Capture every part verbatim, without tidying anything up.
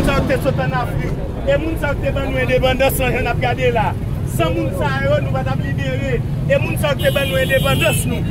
Sa yo te sot ann Afrik. E moun sa yo te ban nou endepandans lan, jan n ap gade la. San moun sa yo, nou pa t ap libere. E moun sa yo te ban nou endepandans nou.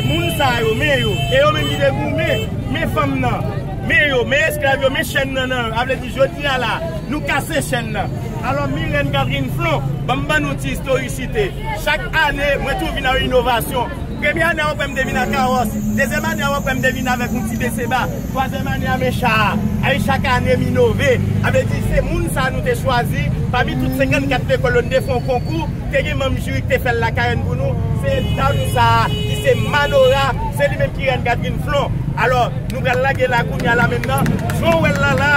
Moun sa yo, men yo. E yo menm ki te goumen, men fanm nan. Men yo, men esklav yo, men chèn nan nan yo. A vle di, jodi a la, nou kase chèn nan. Alò, Mirène Catherine Flon, ban m ban nou ti istorisite. Chak ane, mwen toujou vin ak inovasyon. Premye ane a, w ap wè m te vin ak kawòs. Dezyèm ane a, w ap wè m te vin avèk yon ti beseba. Twazyèm ane a, men cha a. Ay, chak ane, m inove. A vle di, se moun sa a nou te chwazi. Pami tout senkannkat lekòl yo, nou te fè yon konkou. Te gen manm jiri ki te fè l lakay nou pou nou. Se dam sa a, ki se Manora. Se li menm ki rèn Catherine Flon. Alò, nou pral lage la kounye a la menm nan. Jan w wè l la la.